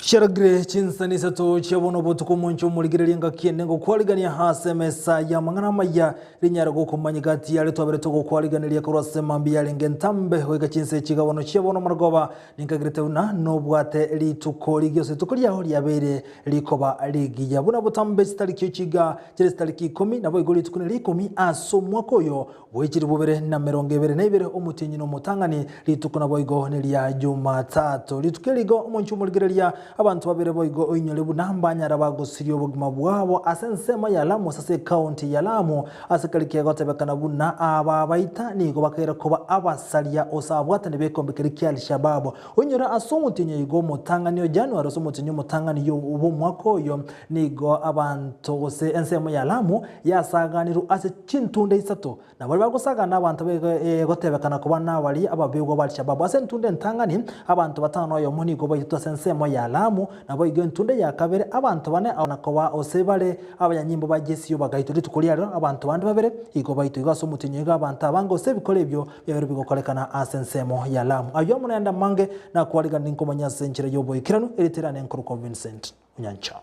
Chiaragire chinsani isato chia bono obotuko omonche omorigereria engaki ende ngokwarigania ase emesa y'amang'ana amaya rinyare gokomanya gati yare twabere togokwariganeria korwa ase mambia yarenge entambe goika chinsa echi iga bono chia bono omorogoba Ninkagerete buna nobwate rituko rigiya ase rituko riao riabeire rikoba rigiya. Buna botambe chitariki ochiga chire chitariki ikomi, naboigo rituko neria ikomi ase omwaka oyo bwe chilifu bibere na merongo ebere na ibere, omotienyi nomotang'ani, rituko naboigo neria Jumatatu. Rituko eri igo omonche omorigereria abanto babere boigo oinyore buna mbanyara bagosiria obogima bwabo ase ensemo ya Lamu ase ekaunti ya Lamu Ase keri kegotebekana buna aba abaita nigo bakaira koba abasaria ose abwatani b'ekeombe keria kia Al-Shabaab. Oinyore ase omotienyi oigo omotang'ani o January ase omotienyi omotang'ani bw'omwaka oyo nigo abanto gose ensemo ya Lamu yasaganirwe ase chintunda isato. Na baria bagosagana abanto egotebekana koba nabaria ababegwa ba Al-Shabaab. Ase entunda entang'ani abanto batano na oyomo nigo baitetwe ase ensemo ya Lamu, Naboigo entunda ya kabere abanto bane na koba ose bare abanyanyimbo ba Jesio bagaitwa rituko riarero, abanto bande babere igo baitwa igo ase omotienyi oigo abanto abange ase ebikoro ebio biabeire bigokorekana ase ensemo ya Lamu. Ayio amo naende amange nakwarigani ninkomanya ase enchera y'oboikeranu, erieta riane nkorokwa Vincent Onyancha.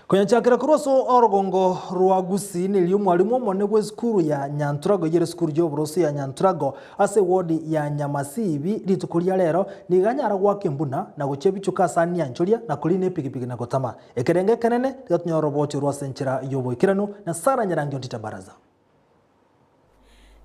Koyachakera korwa ase orogongo rwa Gusii nerio omwalimu omonene bw'esukuru ya Nyanturago eyere esukuru y'oboroso ya Nyanturago ase ewodi ya Nyamasibi rituko ria rero nigo anyara goaka embuna na gochia ebichuko ase anianchoria na korina epigipigi na gotama ekerengo ekenene tiga tonyore oroboti orwo ase enchera y'oboikeranu na Sarah Nyarangi Ontita Baraza.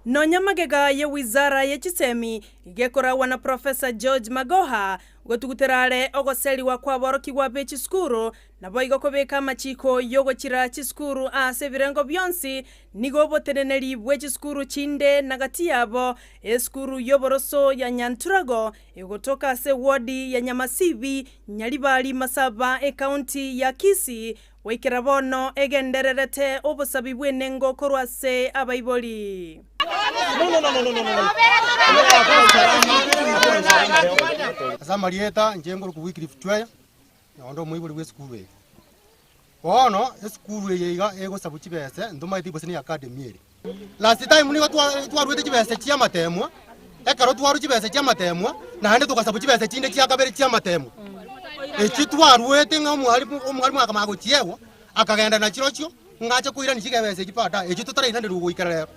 Nonya magega ye wizara ye chisemi gekoragwa na Professor George Magoha gotugutera are ogoserigwa kw'aborokigwa be chisukuru naboigo kobeka amachiko y'ogochira chisukuru ase ebirengo bionsi nigo oboteneneri bwe chisukuru chinde na gati yabo esukuru y'oboroso ya Nyanturago egotoka ase ewodi ya Nyamasibi, Nyaribari Masaba ekaunti ya Kisii Goikera bono egendererete obosabi bw'enengo korwa ase abaibori. Ase amarieta inche nkorokwa Wycliffe Chweya, na onde omoibori bw'esukuru eye. Bono esukuru eye iga egosabu chibese ntomaeti gose ne academy ere. Last time nigo twaruete chibese chi'amatemwa, ekero twarwa chibese chi'amatemwa, naende togasabu chibese chinde chia kabere chi'amatemwa. Echi twaruete ng'a omwalimu omwalimu akamanya gochiegwa, akagenda nachirochio, ng'a ache koirania chibesa echi baadaye, echio totarairanerwa goikera rero.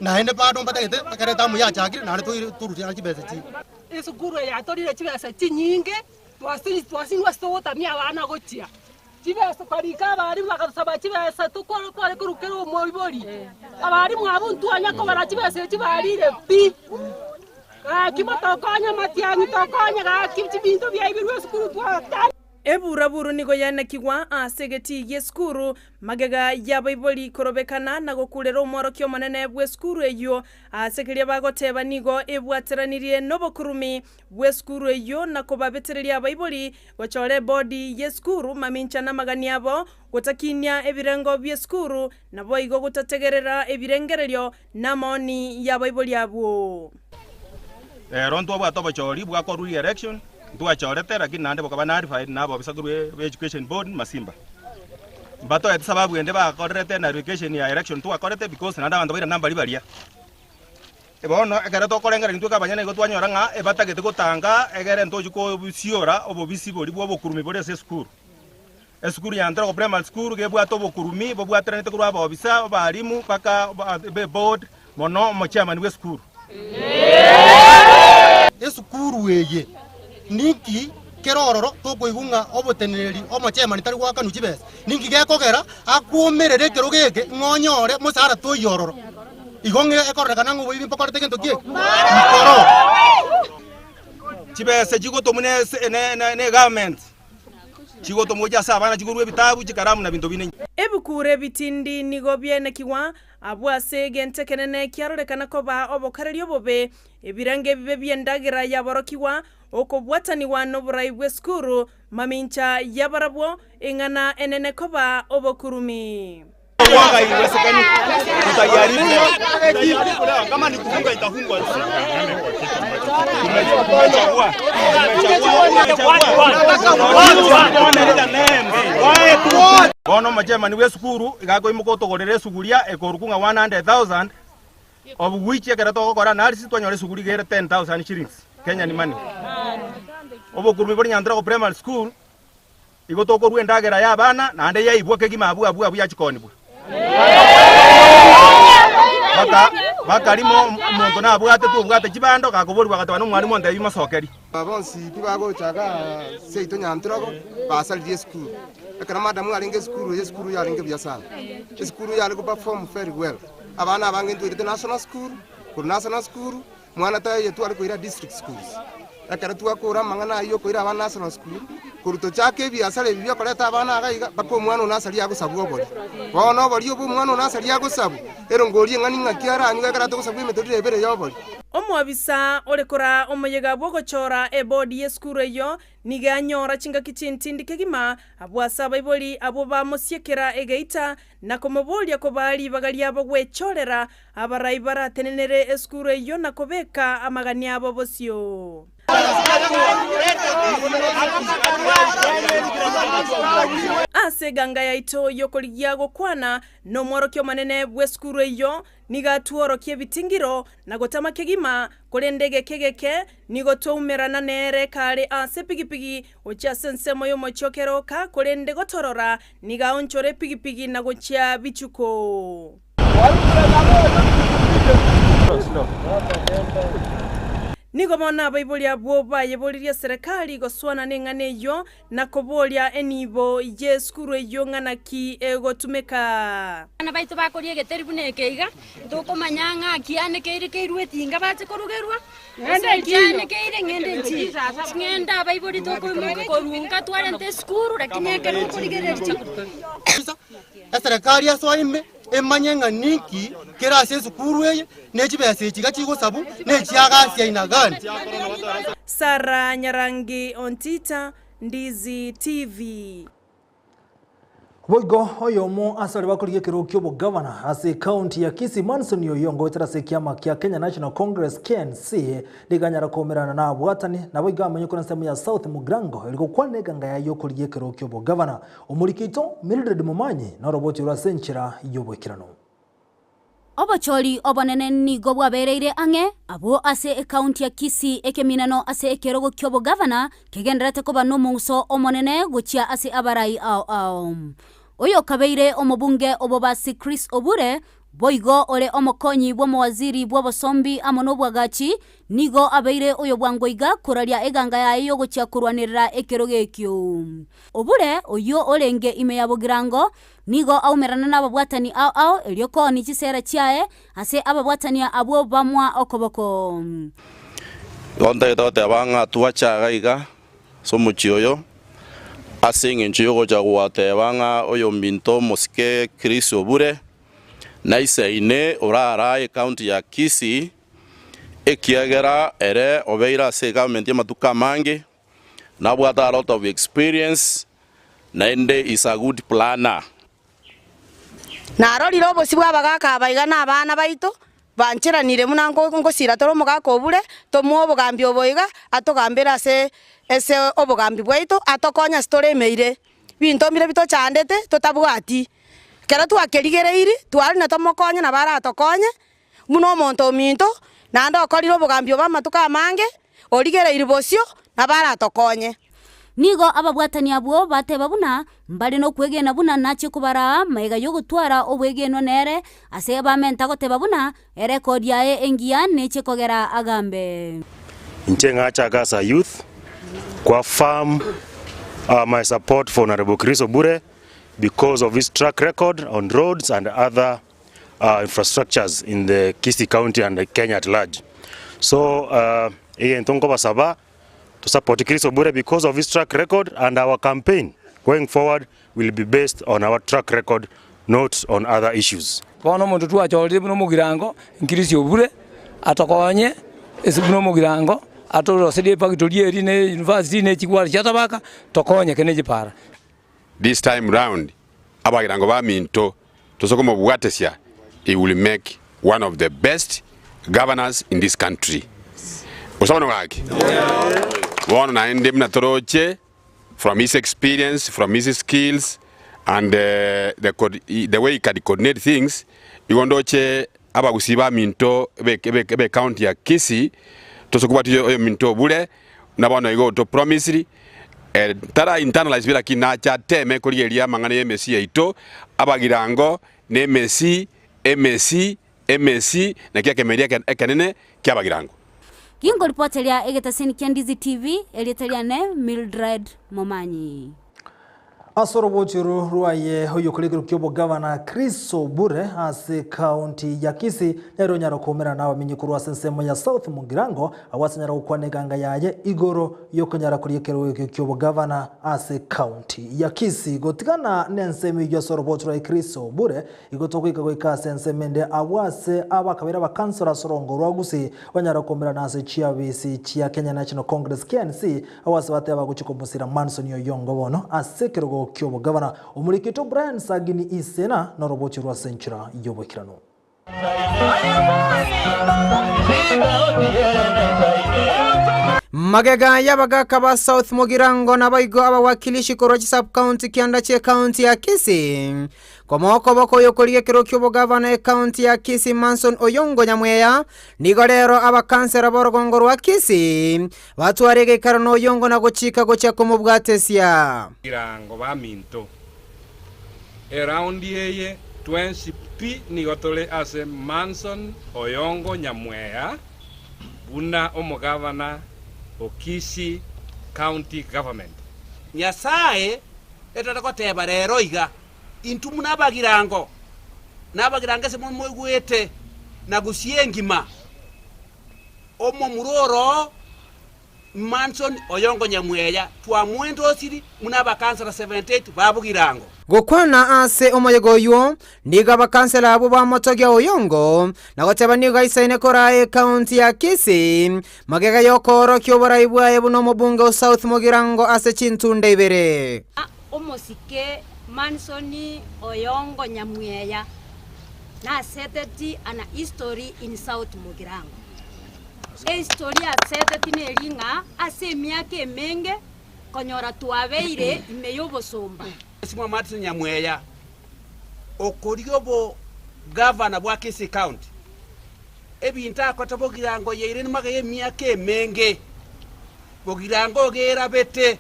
Naende bado mbatagete ekero etamu yachakire naende toire torusie naende chibesa chinde. Esukuru eye yatorire chibesa chinyinge, twasinywa ase togotamia abana gochia. Chibesa twarika abalimu bagatosaba chibesa tokore tware korwa kera omoibori. Abalimu abwo ntwanya kobara chibesa echi barire pi. Gaki motokonye amatiang'i tokonye gaki chibinto biaibirwe esukuru twatana. Eburaburu nigo yanekigwa ase egetii gi'esukuru, magega y'abaibori korobekana na gokurera omworokia omonene bw'esukuru eyio, ase keria bagoteba nigo ebwateranirie nobokurumi bw'esukuru eyio na kobabetereria abaibori Gochora ebodi y'esukuru mamincha namagani abo, gotakinia ebirengo bi'esukuru, naboigo gotategerera ebirengererio na amaoni y'abaibori abwo. Rero ntwabwate obochori bwa korwa re-election, ntwachorete lakini naende bokaba nullified na abobisa korwa be education board Masimba. Mbatoete sababu ende bakorerete nullification ya election twakorete because naende abanto bairana mbari baria. Bono ekero tokorengereria intwe abanyene nigo twanyora ng'a ebatagete gotanga egere ntochie kobisiora obobisi boria bw'obokurumi bore ase esukuru. Esukuru ya Ntorogo Primary School gebwate obokurumi bobwateranete korwa abaofisa, abalimu mpaka be board mono omochairman bw'esukuru. Esukuru eye ninki? Kera ororo tokoigwa ng'a oboteneneri omochemani tari goakanwa chibesa. Ninki gekogera akwomerere ekerogo eke ng'a onyore mosara toiyo ororo? Igo ng'a ekororekana ng'a oboibi mbokorete gento ki eke? Nkoro. Chibesa chigotomwa ne egovernment, chigotomwa gochia ase abana chigorwa ebitabu, chikaramu na binto binde. Ebikuro ebitindi nigo biaenekigwa abwo ase egento ekenene kiarorekana koba obokareri obobe, ebirengo ebibe bi'endagera y'aborokigwa, Okobwatanigwa noborai bw'esukuru, mamincha y'abarabwo, ing'ana enene koba obokurumi. Bono omochemani bw'esukuru iga akoimoka otogorera esuguria ekorokwa ng'a 100,000 Of which ekero togokora analysis twanyora esuguri iga ere 10,000 shillings Kenyan money. Obokurumi bore Nyantrogo Primary School igo tokorua endagera ya abana naende yaibwa kegima abwo abwo abwo yachikonibwa. Baka bakarima omonto nabwate tobwate chibando gakoborigwa agateba nomwalimu ontebi mosokeri. Aba bonsi pi bagocha igaa seito Nyantrogo basaririe esukuru. Ekero madam arenge esukuru eye esukuru yarenge buya sana. Esukuru yare go perform very well. Abana abange ntwairete national school, korwa national school, mwana taiyo tware koira district schools. Ekero twakora amang'ana ayio okoira abana national school, korwa tochake ebiasara ebi biokoreta abana iga iga mpaka omwana o nursery agosabwa obori. Bono obori obo omwana o nursery agosabwa, erongori eng'ani ng'aki aranywe ekero atogosabwa emetoriro ebere ya obori. Omoabisa ore koraa omoyega bw'ogochora ebodi y'esukuru eyio Nigo anyora chingaki chintindi kegima abwo ase abaibori abwo bamosiekera egeita na komoboria kobaa ribaga riabo gwechorera abarai baratenenere esukuru eyio na kobeka amagani abo bosio. Ase eganga yaito y'okorigia gokwana nomworokia omonene bw'esukuru eyio, Nigo atworokia ebitingiro na gotama kegima, korende egeka egeke nigo twaumerana nere kare ase epigipigi gochia ase ensemo y'omochie o keroka, korende gotorora nigo aonchora epigipigi na gochia bichuko. Nigo bono abaibori abwo bayeboririe eserekari goswana neng'ana eyio na koboria enibo y'esukuru eyio ng'a naki egotumeka. Abana baito bakoria egeteri buna eke iga, ntokomanya ng'a kiane keire keirwe etinga bache korugerwa, gose kiane keire ng'ende enchiri. Ching'ende abaibori tokoimoka korwa nka twarenta esukuru lakini ekero okorigereria chi. Eserekari esoe ime emanye ng'a ninki kere ase esukuru eye, ne chibesa echi iga chigosabu, ne echiagasia aina gani. Sarah Nyarangi Ontita, Ndizi TV. Boigo oyomo ase baria bakorigia ekerogo ki'obogavana ase ekaunti ya Kisii Manson Oyongo goetera ase ekiama kia Kenya National Congress KNC nigo anyara koumerana na abwatani naboigo amenye korwa ensemo ya South Mugirango eri gokwana eganga yaye y'okorigia ekerogo ki'obogavana. Omoriki oito Mildred Momanyi noroboti orwo ase enchera y'oboikeranu. Obochori obonene nigo bwabereire ang'e abwo ase ekaunti ya Kisii ekeminano ase ekerogo ki'obogavana kegendererete koba nomong'uso omonene gochia ase abarai ao ao. Oyokabeire omobunge obobasi Chris Obure boigo ore omokonyi bw'omowaziri bw'obosombi amo nobwagachi nigo abeire oyobwango iga koraria eganga yaye yogochia korwanerera ekerogo ekio. Obure oyio orenge ime ya Bogirango Nigo aumerana nababwatani ao ao, erio kooni chisera chiaye ase ababwatania abwo bamoa okoboko. Igo ntagete goteba ng'a twache iga iga ase omochie oyo, ase eng'encho y'ogocha goteba ng'a oyominto omosike Chris Obure, naisaine orarae ecounty ya Kisii, ekiagera ere obeire ase egovernment y'amatuko amange, Nabwate a lot of experience naende is a good planner. Narorire obosio bw'abagaaka aba iga na abana baito, bancheranire buna ngosira tore omogaka obure, tomoe obogambi obo iga, atogambere ase ase obogambi bwaito, atokonye ase toremeire. Binto mbire bitochandete totabwati. Ekero twakerigereiri, tware na tomokonye nabo aratokonye, Buna omonto ominto, naende okorire obogambi obo amatuko amange, origereirie bosio, nabo aratokonye. Nigo ababwatani abwo bateba buna mbare nokwegena buna nachie kobaraa magega y'ogotwara obwegenwa nere, ase bamenta goteba buna erekodi yaye engiya nechie kogera agambe. Inche ng'achake as a youth, Kuaffirm my support for Honourable Chris Obure because of his track record on roads and other infrastructures in the Kisii County and Kenya at large. So egento nkobasaba to support Chris Obure because of his track record and our campaign going forward will be based on our track record not on other issues. Bono omonto twachorire buna omogirango, Chris Obure, atokonye ase buna omogirango, atoroserie efactory eria na university na echigware chia tabaka, tokonyeke ne chipara. This time round abagirango baminto tose komobwatesia he will make one of the best governors in this country. Gose bono gaki? Bono naende buna toroche from his experience, from his skills and the way he can coordinate things, igo ndoche abagusii baminto be county ya Kisii tose kobwatia oyominto Obure buna bono igo oto promisiri tara internalize buya lakini nache ateme korigereria amang'ana ya emesi yaito, abagirango na emesi, emesi, emesi, naki ekemeria ekenene kiabagirango. Ginkoripoteria egetaseni kia Ndizi TV, erieta riane Mildred Momanyi. Ase orogochi oru rwaye oyokorekerwa ki'obogavana Chris Obure ase ekaunti ya Kisii nere onyara koumerana nabamenyi korwa ase ensemo ya South Mugirango agwo ase anyara gokwana eganga yaye igoro yokonyara koria ekerogo ekio ki'obogavana ase ekaunti ya Kisii. Gotigana nensemo eyio ase orobochi rwaye Chris Obure igo togoika goika ase ensemo ende agwo ase abakabere abakansoro ase orongo rwa Gusii banyara koumerana ase chiabisi chia Kenya National Congress, KNC, Agwo ase bateba gochia komosira Manson Oyongo bono ase ekerogo ki'obogavana, omorikito Brian Sagini Isena norobochie rw'ase enchera y'oboikeranu. Magega y'abagaaka ba South Mugirango naboigo abawakilishi korwa chisub-county kianda chi'ecounty ya Kisii. Komoa okoboko oyokorigia ekerogo ki'obogavana ecounty ya Kisii Manson Oyongo Nyamweya, nigo rero abakansera b'orogongo rwa Kisii batware egeikaro n'Oyongo na gochika gochia komobwatesia. Girango baminto, eraundi eye twensi pi nigo tore ase Manson Oyongo Nyamweya buna omogavana o Kisii County Government. Nyasae etare goteba rero iga, Intwe buna abagirango, na abagirango ase moigwete, na gusia engima, omomura oro Manson Oyongo Nyamweya twamoendosiri buna abakansara 78 ba Bogirango. Gokwana ase omoyega oyio, nigo abakansela abwo bamotogia Oyongo na goteba nigo aisaine koraa ekaunti ya Kisii magega y'okoorokia oborai bwaye buna omobunge o South Mugirango ase chintunda ibere. Omosike Manson Oyongo Nyamweya naseteti an history in South Mugirango. Ehistory aseteti neri ng'a ase emiaka emenge konyora twabeire ime y'obosomba. Mheshimiwa Martin Nyamweya okoria obo gavana bwa Kisii County ebinto akorete Bogirango yaire nimaga y'emiaka emenge Bogirango ogerabete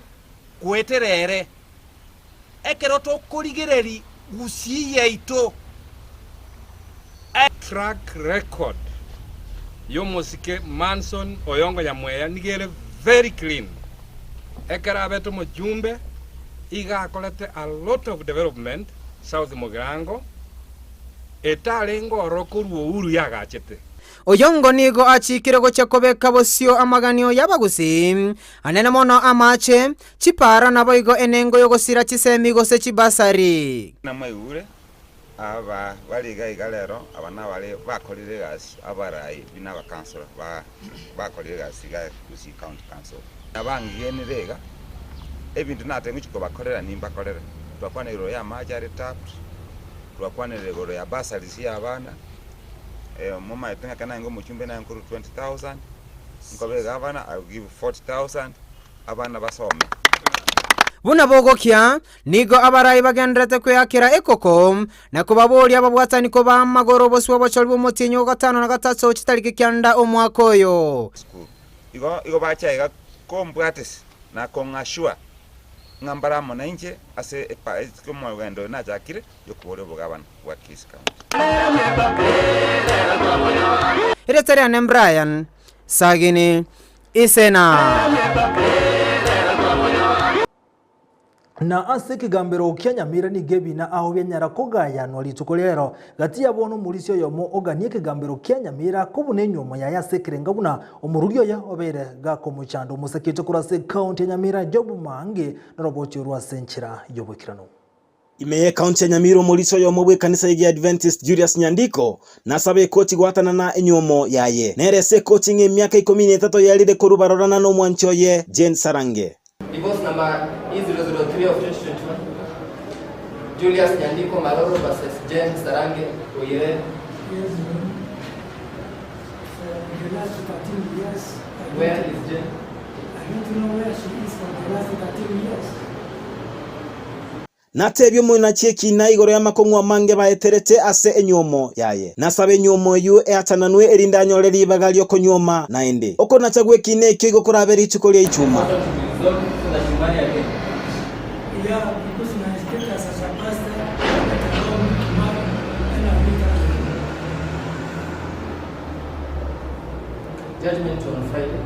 goetera ere ekero tokorigereria gusii yaito. Track record y'omosike Manson Oyongo Nyamweya nigo ere very clean. Ekero abete omojumbe iga akorete a lot of development South Mugirango etarenge ororo korwa Uhuru yagachete. Oyongo nigo achiikire gochia kobeka bosio amaganio y'abagusii, anene mono amache, chipara naboigo enengo y'ogosira chisemi gose chibasari. Namaigure aba bare iga iga rero, aba nabare bakorire egasi, abarai buna abakansora bakorire egasi iga Gusii County Council. Nabangenire iga, ebinto natebire ngochia kobakorera nimbakorere. Twakwanire igoro ya amache are tapped, twakwanire igoro ya bursaries ya abana, momaete ng'a ekero narenge omochumbe naye nkorwa 20,000, nkoba egavana I will give 40,000 abana basome. Buna bogokia, nigo abarai bagendererete kweakera ekoko, na kobaboria ababwatani kobaa amagoro obosio bw'obochori bw'omotienyi o gatano na gatato chitariki kianda omwaka oyo. School. Igo igo bacha iga kombwatisia na kong'ashua ng'a mbare amo nainche ase epa omogendo oyo nachakire yokoboria obogabana bwa Kisii County. Erieta riane Brian Sagini Isena. Na ase ekegambero kia Nyamira nigo ebina ao bianyara kogayanwa rituko ri'ero. Gati yabo nomorisia oyomo oganie ekegambero kia Nyamira kobuna enyuomo yaye ase ekerenga buna omorugi oye obeire gakomochanda omosakete korwa ase ekaunti ya Nyamira Job Maangi norobochio rwa ase enchera y'oboikeranu. Ime y'ekaunti ya Nyamira omorisia oyomo bw'ekanisa y'Egiadventist Julius Nyandiko nasabe ekoti goatanana enyuomo yaye. Nere ase ekoti ng'a emiaka ikomi na etato yarire korwa barorana nomwanchi oye Jane Sarange. Divorce number E003 of 2021, Julius Nyandiko Maloro versus Jane Sarange Oire. For the last 13 years, I Where don't- is Jane? I don't know where she is for the last 13 years. Natebie omoinachi ekiina igoro y'amakong'u amange baeterete ase enyuomo yaye. Nasabe enyuomo eyio eatananwe erinde anyore ribaga ri'okonyuoma naende. Okonacha gw'ekiina ekio igo korabe rituko ria Ichuma. Yeah, because my status as a pastor that allow me to marry and I'm not Judgment on Friday,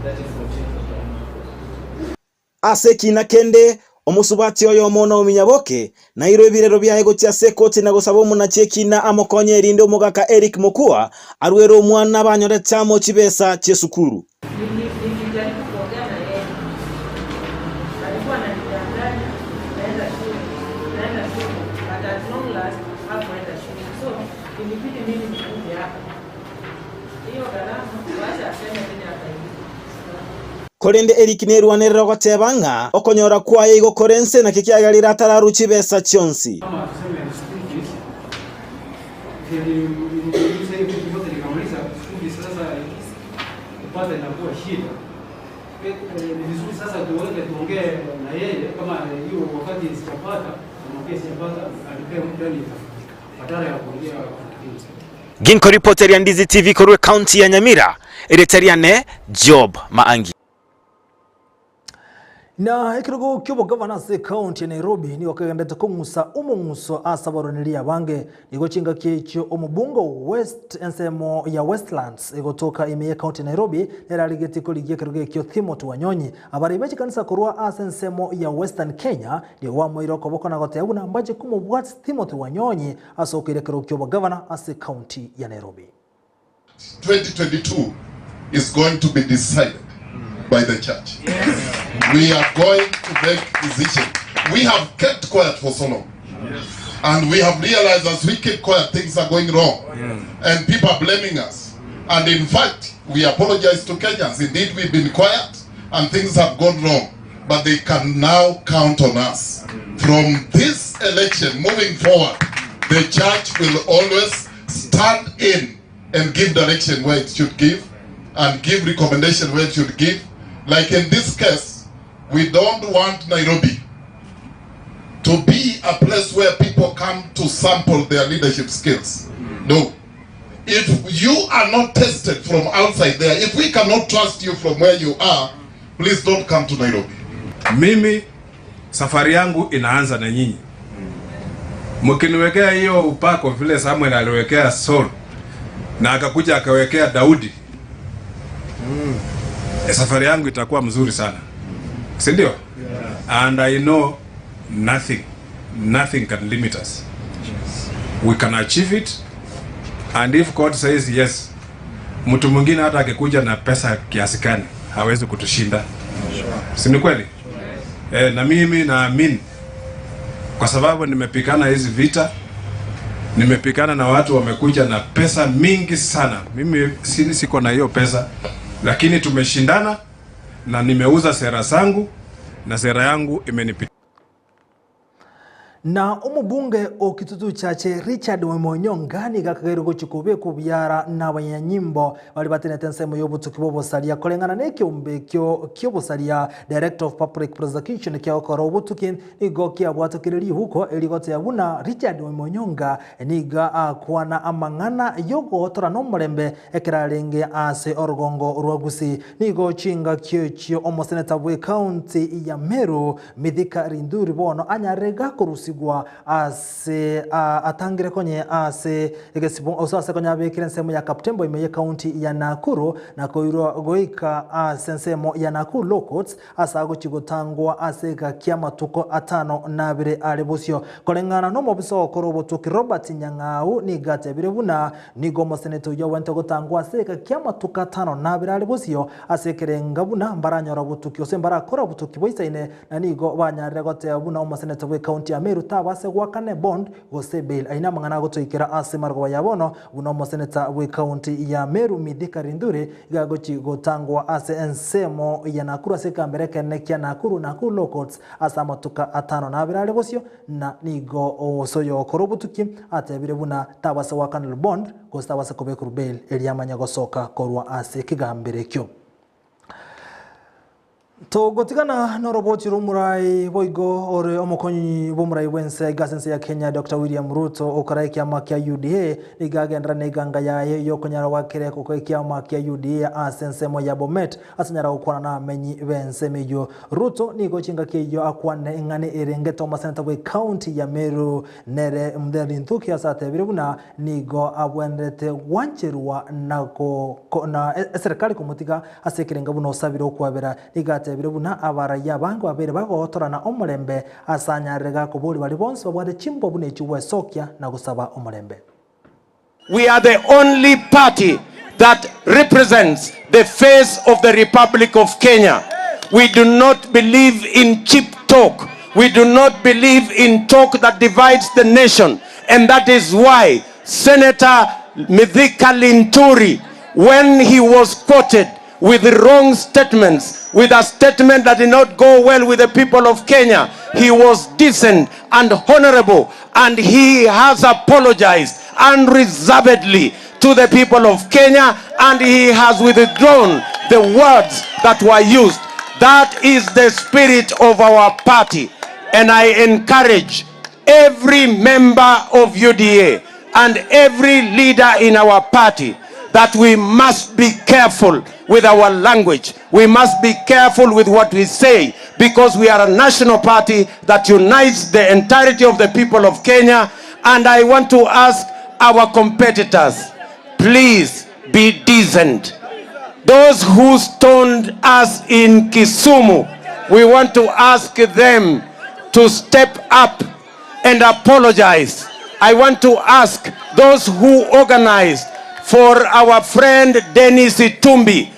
that is 14th of November. Ase ekiina kende, omosubati oyomo Naomi Nyaboke nairwe ebirero biaye gochia ase ekoti na gosaba omonachi ekiina amokonye erinde omogaka Eric Mokua arwere omwana banyorete amo chibesa chi'esukuru. Nilijaribu kuongea na yeye, alikuwa ananidanganya naenda shule, naenda shule, but at long last hakuenda shule, so ilibidi mimi nikuje hapa. Hiyo gharama wacha aseme venye atailipa. Korende Eric nerwanerere ogoteba ng'a okonyora kwaye igo kore nse naki kiagerire atararue chibesa chionsi. Kama tuseme school fees, niliuliza hiyo kitu yote nikamaliza school fees, sasa kupata inakuwa shida. Ni vizuri sasa tuweke tuongee na yeye kama hiyo wakati sijapata, namwambia sijapata, alipee muda nitafutika badala ya kuongea Ginko ripoteria Ndizi TV korwa ekaunti ya Nyamira, erieta riane Job Maangi. Na ekerogo ki'obogavana ase ekaunti ya Nairobi nigo kegenderete kong'usa omong'uso ase abarwaneria abange. Nigo chingaki echio omobunge o West ensemo ya Westlands egotoka ime y'ekaunti ya Nairobi nere arigetie korigia ekerogo ekio Timothy Wanyonyi. Abarai be chikanisa korwa ase ensemo ya Western Kenya nigo bamoire okoboko na goteba buna mbache komobwati Timothy Wanyonyi ase okoira ekerogo ki'obogavana ase ekaunti ya Nairobi. 2022 is going to be decided by the church. We are going to make decision. We have kept quiet for so long. And we have realized as we keep quiet, things are going wrong. And people are blaming us. And in fact, we apologize to Kenyans. Indeed, we've been quiet and things have gone wrong. But they can now count on us. From this election moving forward, the church will always stand in and give direction where it should give and give recommendation where it should give. Like in this case, we don't want Nairobi to be a place where people come to sample their leadership skills. No. If you are not tested from outside there, if we cannot trust you from where you are, please don't come to Nairobi. Mimi safari yangu inaanza na nyinyi. Mkiniwekea hiyo upako vile Samuel aliwekea Saul na akakuja akawekea Daudi, safari yangu itakuwa mzuri sana, si ndio? And I know nothing, nothing can limit us. We can achieve it and if God says yes, mtu mwingine hata akikuja na pesa kiasi gani hawezi kutushinda, si ni kweli? Na mimi naamini kwa sababu nimepigana hizi vita, nimepigana na watu wamekuja na pesa mingi sana. Mimi siko na hiyo pesa, lakini tumeshindana na nimeuza sera zangu na sera yangu imenipita. Na omobunge o Kitutu Chache Richard Wemonyonga nigo akagairwe gochia kobekwa obiara na abanyanyimbo baria batenete ensemo ya obotuki bwa obosaria koreng'ana na ekeombe ekio kia obosaria Director of Public Prosecution kiagokora obotuki nigo kiabwatokire rihuko erigoteba buna Richard Wemonyonga nigo akwana amang'ana yogotora na omorembe ekero arenge ase orogongo rwa Gusii. Nigo chingaki echio omoseneta bwe ekaunti ya Meru Mithika Linturi bono anyarire gakorusiwa. korusigwa ase atangire konye ase egesibo gose ase konya abekire ensemo ya Kaptembwa ime y'ekaunti ya Nakuru na koirwa goika ase ensemo ya Nakuru Law Courts ase agochia gotangwa ase egaki amatuko atano na abere are bosio. Koreng'ana nomobisa ogokora obotuki Robert Nyang'au nigo atebire buna nigo omoseneta oyio agwenerete gotangwa ase egaki amatuko atano na abere are bosio ase ekerenga buna mbaranyora obotuki gose mbarakora obotuki boisaine na nigo banyarire goteba buna omoseneta bw'ecounty ya Meru tabase goakana ebond gose bail. Ayio namang'ana agotoikera ase marogoba ya bono buna omoseneta bw'ecounty ya Meru Mithika Linturi iga agochi gotangwa ase ensemo ya Nakuru ase ekambera ekenene kia Nakuru, Nakuru Law Courts, ase amatuko atano na abere are bosio na nigo ose oyokora obotuki atebire buna tabase goakanerwa bond gose tabase kobekerwa bail erio amanye gosoka korwa ase ekegambero ekio. Togotigana noroboti rw'omorai boigo ore omokonyi bw'omorai bw'ense iga ase ense ya Kenya Doctor William Ruto okora ekiama kia UDA nigo agenderera neganga yaye yokonyara goakera ekoko ekiama kia UDA ase ensemo ya Bomet ase anyara gokwana nabamenyi b'ensemo eyio. Ruto nigo chingaki eyio akwanire ing'ana erengete omoseneta bw'ecounty ya Meru nere Mtheri Nthuki ase atebire buna nigo abwenerete gwancherwa na na eserekari komotiga Ase ekerengo buna osabire okwabera, nigo atebire buna abarayia abange babeire bagogotorana omorembe ase anyarire gakoboria baria bonsi babwate chimbwa buna echio gwesokia na gosaba omorembe. We are the only party that represents the face of the Republic of Kenya. We do not believe in cheap talk. We do not believe in talk that divides the nation. And that is why Senator Mithika Linturi, when he was quoted with wrong statements, with a statement that did not go well with the people of Kenya, he was decent and honorable, and he has apologized unreservedly to the people of Kenya, and he has withdrawn the words that were used. That is the spirit of our party, and I encourage every member of UDA and every leader in our party that we must be careful with our language. We must be careful with what we say, because we are a national party that unites the entirety of the people of Kenya. And I want to ask our competitors, please be decent. Those who stoned us in Kisumu, we want to ask them to step up and apologize. I want to ask those who organized for our friend Dennis Itumbi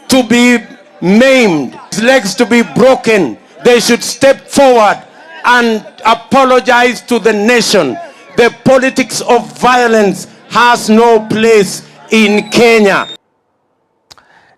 to be maimed, his legs to be broken. They should step forward and apologize to the nation. The politics of violence has no place in Kenya.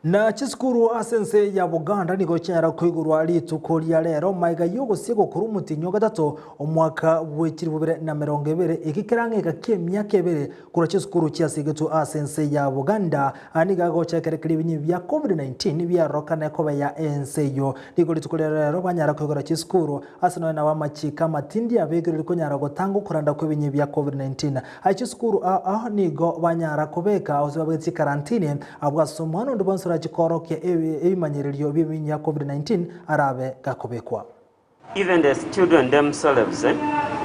Na chisukuru ase ense ya Buganda nigo chianyara koigorwa rituko ria rero magega y'ogosia gokora omotienyi o gatato omwaka bwe chilifu bibere na emerongo ebere. Eke kerang'eka ki'emiaka ebere korwa chisukuru chiasegetwe ase ense ya Buganda. Aya nigo agocha ekero keria ebinyi bia Covid-19 biarorokane kobeya ense eyio. Nigo rituko ria rero banyara koigora chisukuru ase nonya nabo amachiko amatindi abekerwe konyara gotanga okoranda kw'ebinyi bia Covid-19. Aye chisukuru ao ao nigo banyara kobeka gose babeke chikarantini abwo ase omwana onde bwonsi orache koorokia ebimanyererio bi'ebinyia Covid-19 arabe gakobekwa. Even the children themselves, they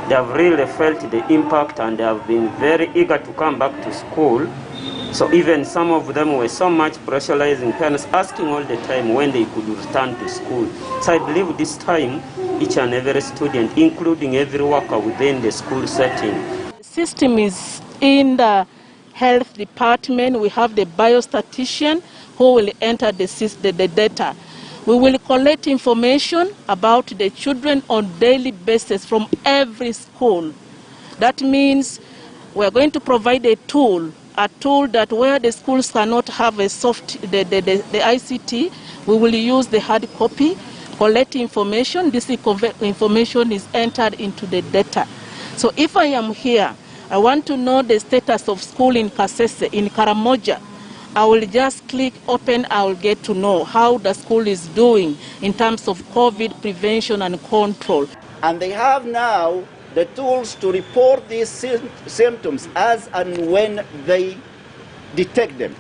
have really felt the impact and they have been very eager to come back to school. So even some of them were so much pressurizing parents, asking all the time when they could return to school. So I believe this time, each and every student, including every worker within the school setting. The system is in the health department. We have the biostatistician who will enter the data. We will collect information about the children on daily basis from every school. That means we are going to provide a tool, a tool that where the schools cannot have a soft, the ICT, we will use the hard copy, collect information. This information is entered into the data. So if I am here, I want to know the status of school in Kasese, in Karamoja. I will just click open, I will get to know how the school is doing in terms of COVID prevention and control. And they have now the tools to report these symptoms as and when they detect them.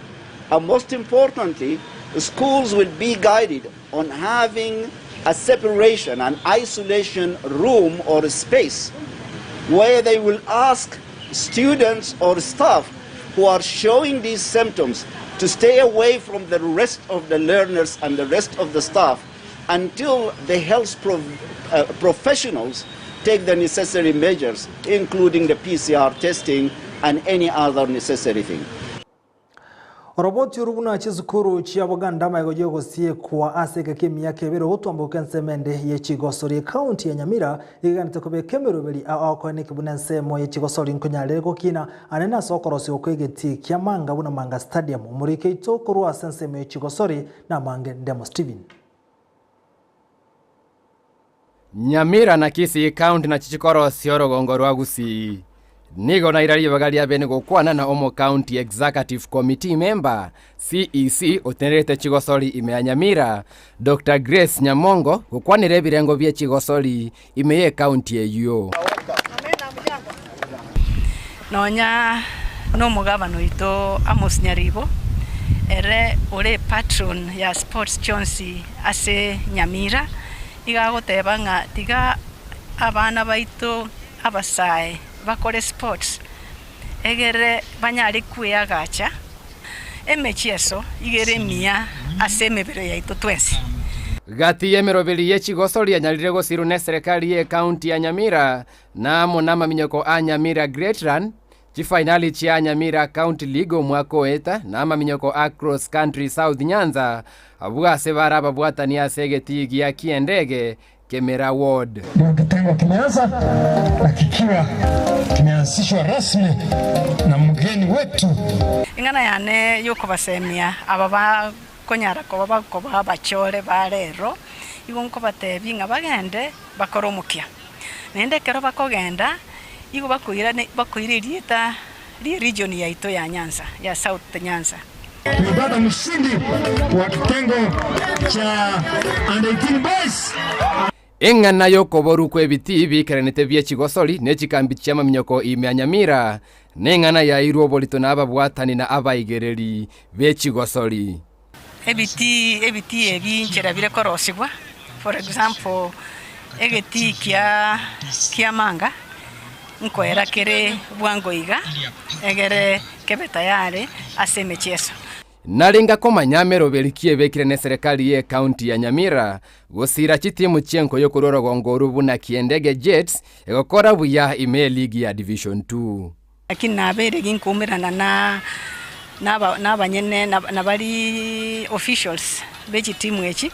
And most importantly, schools will be guided on having a separation, an isolation room or a space where they will ask students or staff who are showing these symptoms to stay away from the rest of the learners and the rest of the staff until the health pro professionals take the necessary measures, including the PCR testing and any other necessary thing. Oroboti oru buna chisukuru chia Buganda amaigo y'ogosiekwa ase egeka emiaka ebere ogotwamboka ensemo ende ye chigosori Ekaunti ya Nyamira igeganete kobeka emeroberi ao akoeneki buna ensemo ye chigosori nkonyarere gokina anene ase okorosigwa kw'egetii kia Manga buna Manga Stadium. Omoriki oito korwa ase ensemo ye chigosori namange Ndemo Stephen. Nyamira na Kisii County nachi chikorosia orogongo rwa Gusii. Nigo naira ribaga ria bene gokwana na omo County Executive Committee Member, CEC, otenerete chigosori ime ya Nyamira, Doctor Grace Nyamongo gokwanera ebirengo bie chigosori ime ye county eyio. Nonya nomogabana oito Amos Nyaribo, ere ore epatron ya sports chionsi ase Nyamira, iga agoteba ng'a tiga abana baito abasae bakore sports egere banyare kweagacha emechieso iga ere emiya ase emebere yaito twensi. Gati y'emeroberi ye chigosori yanyarire gosirwa neserekari ye county ya Nyamira Na amo namaminyoko a Nyamira Great Run, chifainali chia Nyamira County League omwaka oeta, na amaminyoko a Cross Country South Nyanza, abwo ase bare ababwatani ase egetii gia ki'endege Kemera Ward. Ndio kitengo kimeanza na kikiwa kimeanzishwa rasmi na mgeni wetu. Eng'ana yane y'okobasemia aba bakonyara koba bakoba abachore ba rero, igo nkobatebia ng'a bagende bakore omokia. Naende ekero bakogenda, igo bakoirane bakoira erieta rie region yaito ya Nyanza, ya South Nyanza. Tumepata mshindi wa kitengo cha under 18 boys. Eng'ana y'okoborwa kw'ebitii biikeranete bie chigosori ne chikambi chi'amaminyoko ime ya Nyamira, neng'ana yairwe oborito nababwatani na abaigereri be chigosori. Ebitii ebitii ebi inchera bire korosigwa, for example, egetii kia kiamanga nkoera kere bwango iga, egere kebe tayari ase emechieso. Nare ngakomanya ameroberi ki ebekire neserekari ye county ya Nyamira gosira chitimu chi'enkoyo korwa orogongo orwo buna Kiendege Jets egokora buya ime eligi ya Division 2. Lakini nabeire ginkoumerana na naba nabanyene na baria officials be chitimu echi,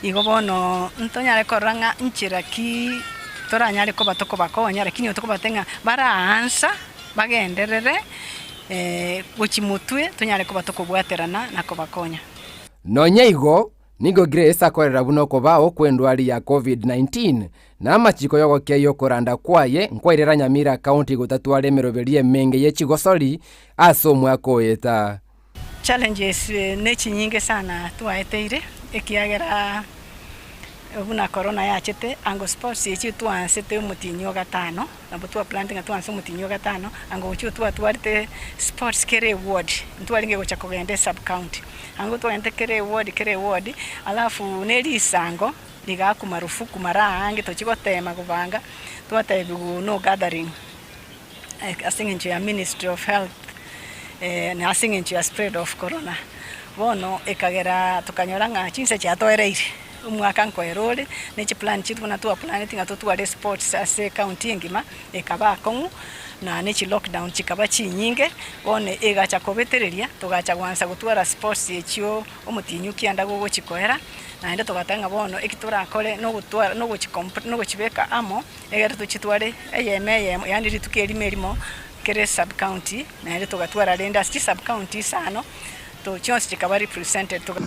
igo bono ntonyare korora ng'a nchera ki toranyare koba tokobakonya, lakini otokobatebia ng'a baraansa bagenderere gochia motwe tonyare koba tokobwaterana na kobakonya. Nonya igo, Nigo Grace akorera buna okobao kw'endwari ya Covid-19 na amachiko y'ogokeia okoranda kwaye nkwairera Nyamira County gotatwara emeroberi emenge ye chigosori ase omwaka oeta. Challenges nechinyinge sana twaeteire ekiagera buna corona yachete ango sports echi twaansete omotienyi o gatano. Nabo twaplanete ng'a twanse omotienyi o gatano, ango gochia twatwarete sports kera eward, ntwarenge gocha kogenda esub county. Ango twagendete kera eward kera eward, alafu ne risango rigaakwa marufuku mara aange tochia gotema kobanga, twatebiwa no gathering ase eng'encho ya ministry of health na ase eng'encho ya spread of corona. Bono ekagera tokanyora ng'a chinsa chiatoereire. Omwaka nkoera ore, ne chiplan chiaito buna twaplaneti ng'a totware sports ase ecounty engima, ekaba akong'u, na ne chilockdown chikaba chinyinge, bono egacha kobetereria, togacha goansa gotwara sports echio omotienyi o kianda gogochi koera, naende togateba ng'a bono eki torakore nogotwara nogochi comp nogochibeka amo, egere tochitware eyemo eyemo yaani rituko erimo erimo kera esub county, naende togatwara rende ase chisub county isano, to chionsi chikaba represented toga.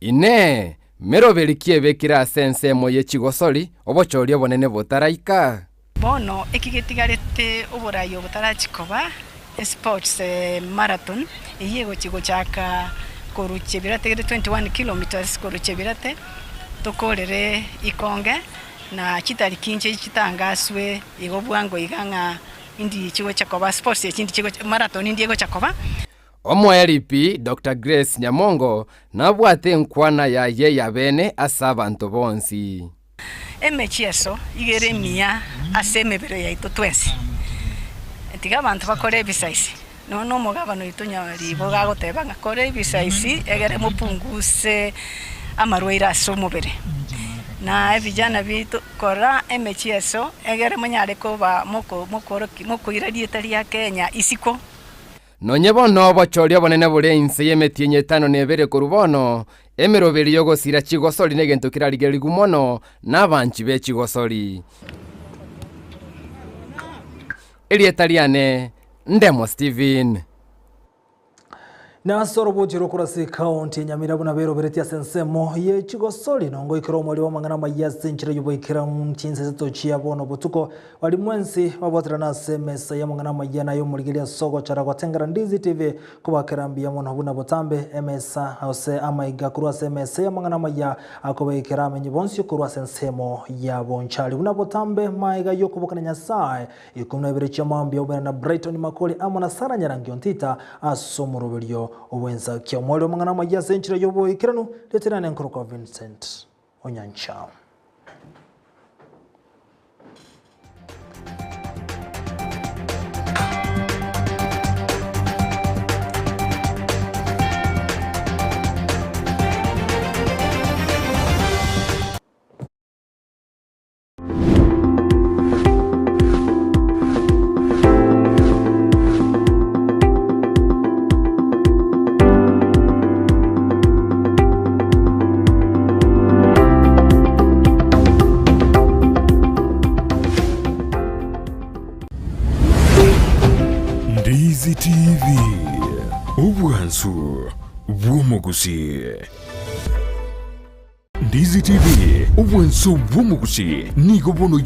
Inee! Meroberi ki ebekire ase ensemo ye chigosori, obochori obonene botaraika? Bono eki getigarete oborai obo tarachi koba esports marathon eyio egochi gochaka korwa Chebirate gete 21 kilometres korwa Chebirate tokorere Ikonge na chitariki inche chitangaswe igo bwango iga ng'a indi chigocha koba sports echi indi chigocha marathon indi egocha koba. Omoelipi Doctor Grace Nyamongo nabwate enkwana yaye ya bene ase abanto bonsi. Emechieso iga ere emiya ase emebere yaito twensi. Tiga abanto bakore ebisaisi. Nonya nomogabana oito Nyaribo gagoteba ng'a kora ebisaisi egere mopunguse amarwaire ase omobere. Na ebijana biaito kora emechieso egere monyare koba moko mokoroki mokoira rieta ria Kenya isiko. Nonye bono obochori obonene bore inse y'emetienyi etano na ebere korwa bono, emeroberi y'ogosira chigosori negento kerarigererigwe mono nabanchi be chigosori. Erieta riane Ndemo Stephen. Nase orobochi rokora ase ekaunti ya Nyamira buna beroberetie ase ensemo ye chigosori nongoikera omweri bw'amang'ana amaya ase enchera y'oboikeranu chinsa isato chia bono botuko Baria mwensi babwaterane ase emesa y'amang'ana amayia na ay'omorigereria ase ogochora gotengera Ndizi TV kobakera mbuya mono buna botambe emesa gose amaiga korwa ase emesa y'amang'ana amayia akobaikera amenyi bonsi korwa ase ensemo ya Bonchari buna botambe maiga y'okobokana Nyasae 12 chia mambia obera na Brighton Makori amo na Sarah Nyarangi Ontita ase omoroberio obwensakia omweri w'amang'ana amayia ase enchera y'oboikeranu reterane nkorokwa Vincent Onyancha. Ndizi TV, obwansu bw'omogusii. Ndizi TV, obwansu bw'omogusii nigo bono.